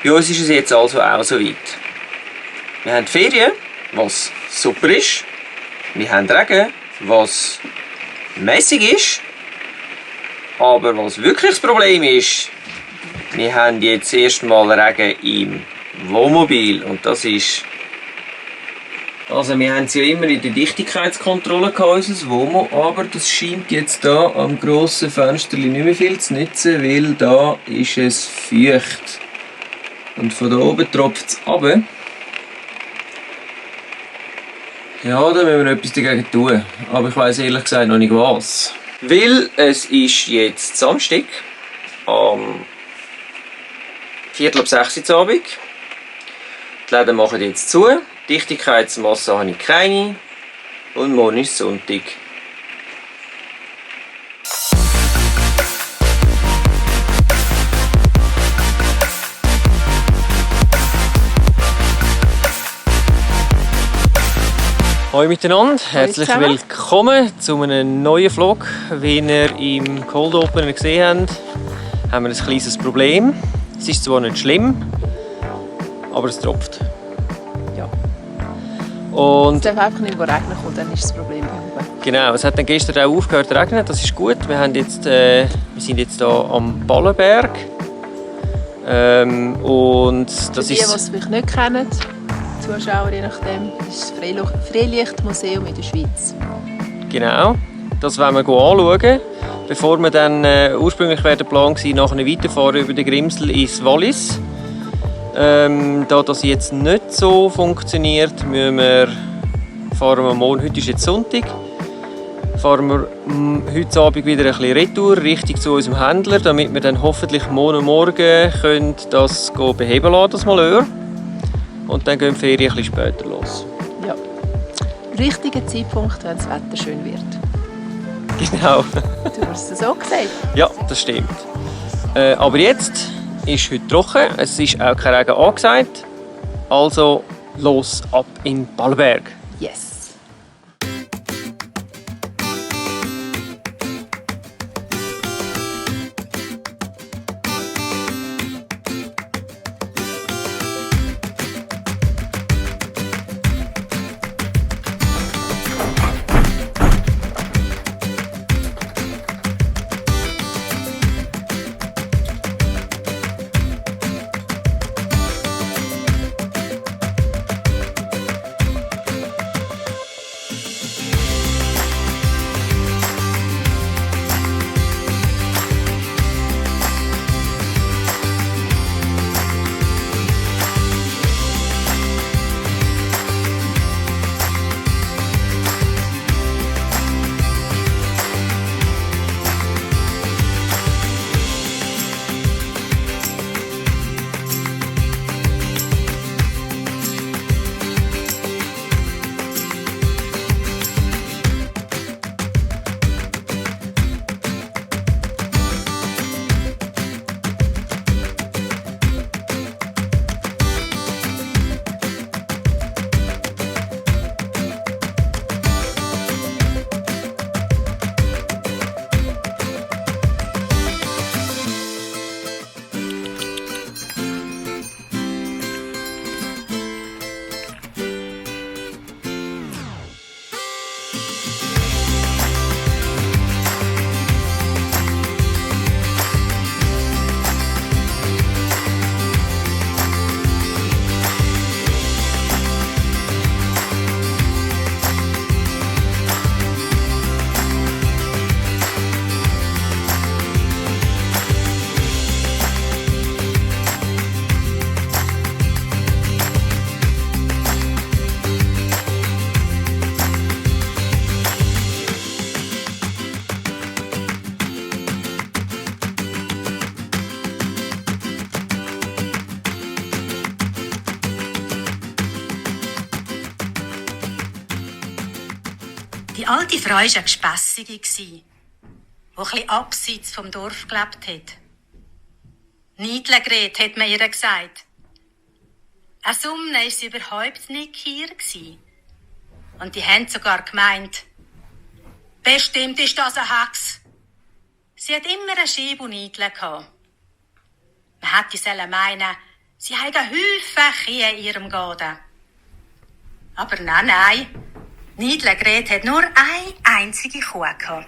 Bei uns ist es jetzt also auch so weit. Wir haben Ferien, was super ist. Wir haben Regen, was mäßig ist. Aber was wirklich das Problem ist, wir haben jetzt erstmal Regen im Wohnmobil. Und das ist... Also wir haben es ja immer in der Dichtigkeitskontrolle gehabt, unser Womo, aber das scheint jetzt da am grossen Fenster nicht mehr viel zu nützen, weil da ist es feucht. Und von da oben tropft es runter. Ja, da müssen wir etwas dagegen tun. Aber ich weiss ehrlich gesagt noch nicht was. Weil es ist jetzt Samstag, am 5:45 Uhr Abend. Die Läden machen jetzt zu. Dichtigkeitsmasse habe ich keine. Und morgen ist Sonntag. Hallo miteinander, herzlich willkommen zu einem neuen Vlog. Wie ihr im Cold Opener gesehen habt, haben wir ein kleines Problem. Es ist zwar nicht schlimm, aber es tropft. Ja. Und es darf einfach nicht regnen kommen, dann ist das Problem behoben. Genau, es hat dann gestern auch aufgehört zu regnen, das ist gut. Wir sind jetzt hier am Ballenberg. Und das Für die, die es vielleicht nicht kennen, Zuschauer, je nachdem, ist das Freilichtmuseum in der Schweiz. Genau, das wollen wir anschauen. Bevor wir dann ursprünglich der Plan war, nachher weiterfahren über den Grimsel ins Wallis. Da das jetzt nicht so funktioniert, fahren wir morgen, heute ist jetzt Sonntag, fahren wir heute Abend wieder ein bisschen retour, richtig zu unserem Händler, damit wir dann hoffentlich morgen können das beheben lassen, das Malheur. Und dann gehen die Ferien ein bisschen später los. Ja. Richtiger Zeitpunkt, wenn das Wetter schön wird. Genau. Du hast es so gesagt. Ja, das stimmt. Aber jetzt ist heute trocken, es ist auch kein Regen angesagt. Also los ab in Ballenberg. Yes. Die alte Frau war eine Gespässige, die etwas abseits vom Dorf gelebt hat. Niedlegret, hat man ihr gesagt. Ein Sommer war sie überhaupt nicht hier. Und die haben sogar gemeint, bestimmt ist das eine Hex. Sie hat immer einen Schieb und Niedle gehabt. Wir hätte ich meinen, sie haben Haufen Kühe in ihrem Garten. Aber nein. Nidle Gret hat nur eine einzige Kuh gehabt.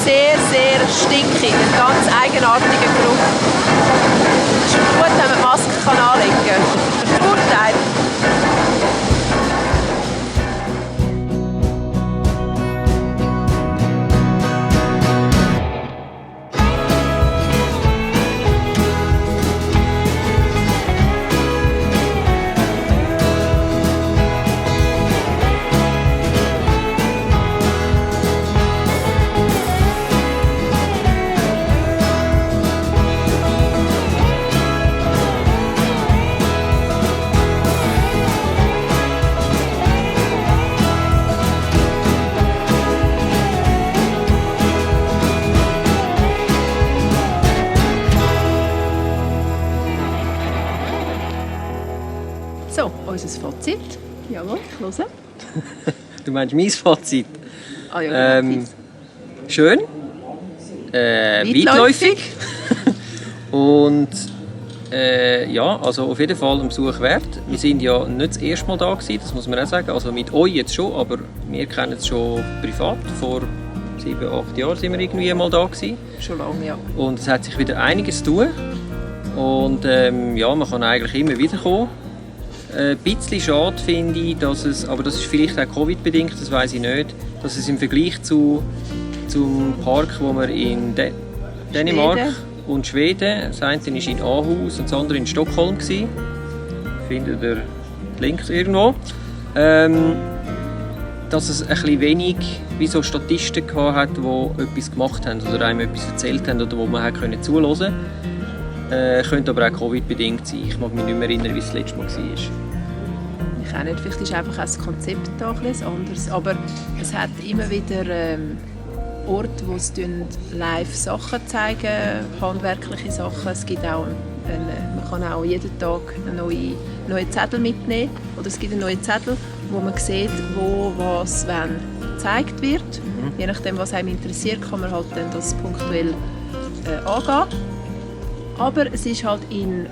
Sehr, sehr stinkig, ein ganz eigenartiger Geruch. Es ist gut, wenn man die Maske anlegen kann. Vorteil. So, unser Fazit. Jawohl, ich höre. Du meinst mein Fazit? Ah ja, schön. Weitläufig. Und ja, also auf jeden Fall ein Besuch wert. Wir sind ja nicht das erste Mal da gewesen, das muss man auch sagen. Also mit euch jetzt schon, aber wir kennen es schon privat. Vor 7, 8 Jahren sind wir irgendwie mal da gewesen. Schon lange, ja. Und es hat sich wieder einiges zu tun. Und ja, man kann eigentlich immer wieder kommen. Ein bisschen schade finde ich, dass es, aber das ist vielleicht auch Covid-bedingt, das weiß ich nicht, dass es im Vergleich zum Park, wo wir in Dänemark und Schweden, das eine war in Aarhus und das andere in Stockholm war, findet ihr Links irgendwo, dass es ein bisschen wenig wie so Statisten hat, die etwas gemacht haben oder einem etwas erzählt haben oder wo man zuhören konnte. Könnte aber auch Covid-bedingt sein. Ich mag mich nicht mehr erinnern, wie es das letzte Mal war. Ich auch nicht. Vielleicht ist einfach auch das Konzept da etwas anderes. Aber es hat immer wieder Orte, wo es live Sachen zeigen, handwerkliche Sachen. Es gibt auch man kann auch jeden Tag einen neuen Zettel mitnehmen. Oder es gibt einen neuen Zettel, wo man sieht, wo was wann gezeigt wird. Je nachdem, was einem interessiert, kann man halt dann das punktuell angehen. Aber es ist halt in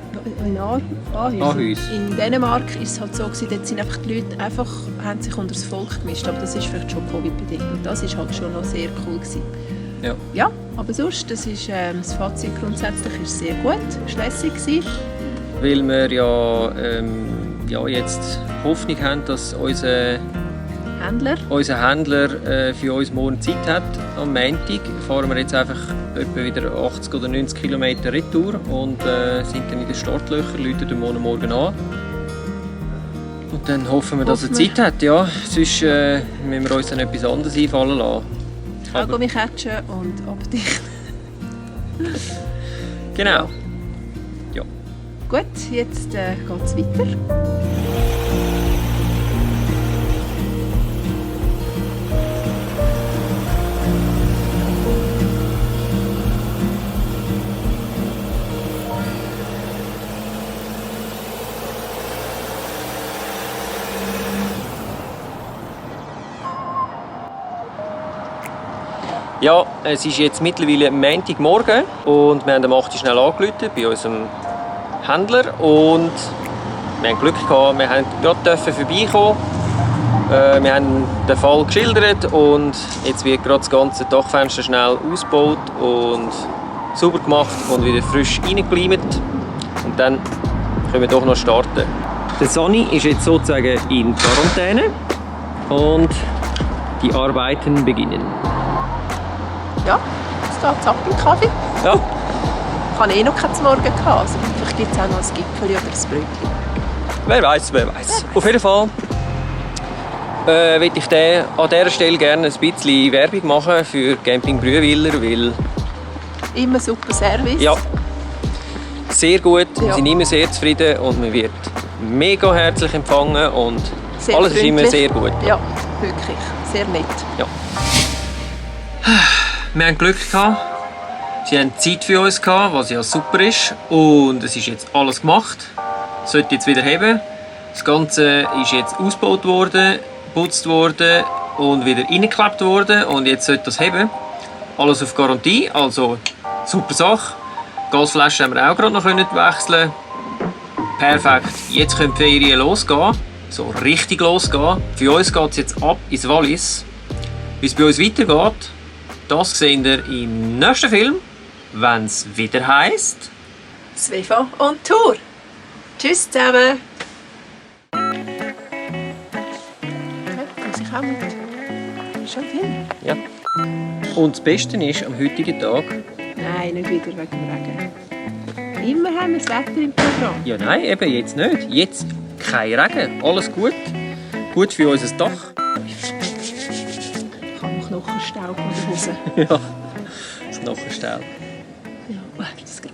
Aarhus. In Dänemark ist es halt so gewesen, dort sind einfach die Leute haben sich unter das Volk gemischt. Aber das ist vielleicht schon Covid-bedingt. Und das ist halt schon noch sehr cool gewesen. Ja, aber sonst, das Fazit grundsätzlich ist sehr gut, ist lässig gewesen. Weil wir ja jetzt Hoffnung haben, dass unser Händler für uns morgen Zeit hat. Am Montag fahren wir jetzt einfach etwa wieder 80 oder 90 Kilometer Retour und sind dann in den Startlöchern, läuten den morgen an. Und dann hoffen wir, dass er Zeit hat. Ja, sonst müssen wir uns dann etwas anderes einfallen lassen. Kaugummi catchen und abdichten. Genau. Ja. Gut, jetzt geht es weiter. Ja, es ist jetzt mittlerweile Montagmorgen und wir haben am 8 Uhr schnell angerufen bei unserem Händler und wir haben Glück gehabt, wir haben gerade vorbeikommen. Wir haben den Fall geschildert und jetzt wird gerade das ganze Dachfenster schnell ausgebaut und sauber gemacht und wieder frisch reingekleimt. Und dann können wir doch noch starten. Der Sonny ist jetzt sozusagen in Quarantäne und die Arbeiten beginnen. Ja, jetzt geht es ab im Kaffee. Ja. Ich habe eh noch keinen Morgen gehabt, also vielleicht gibt es auch noch ein Gipfeli oder ein Brötchen. Wer weiß, wer weiß. Auf jeden Fall würde ich an dieser Stelle gerne ein bisschen Werbung machen für Camping Brühwiller, weil... Immer super Service. Ja, sehr gut, wir Ja. sind immer sehr zufrieden und man wird mega herzlich empfangen und Sehr alles ist immer freundlich. sehr gut. Ja, wirklich. Sehr nett. Ja. Wir haben Glück gehabt. Sie haben Zeit für uns gehabt, was ja super ist. Und es ist jetzt alles gemacht. Es sollte jetzt wieder heben. Das Ganze ist jetzt ausgebaut worden, geputzt worden und wieder reingeklebt worden. Und jetzt sollte das heben. Alles auf Garantie, also super Sache. Die Gasflasche haben wir auch gerade noch wechseln. Perfekt. Jetzt können die Ferien losgehen. So richtig losgehen. Für uns geht es jetzt ab ins Wallis. Wie es bei uns weitergeht, das seht ihr im nächsten Film, wenn es wieder heisst. Svefa on Tour. Tschüss zusammen. Ja, muss ich auch mit. Schon viel? Ja. Und das Beste ist am heutigen Tag. Nein, nicht wieder wegen dem Regen. Immer haben wir das Wetter im Programm. Ja, nein, eben jetzt nicht. Jetzt kein Regen. Alles gut. Gut für unser Dach. Ich habe noch Knochenstaub an der Hose. Ja, das Knochenstaub. Ja, das geht.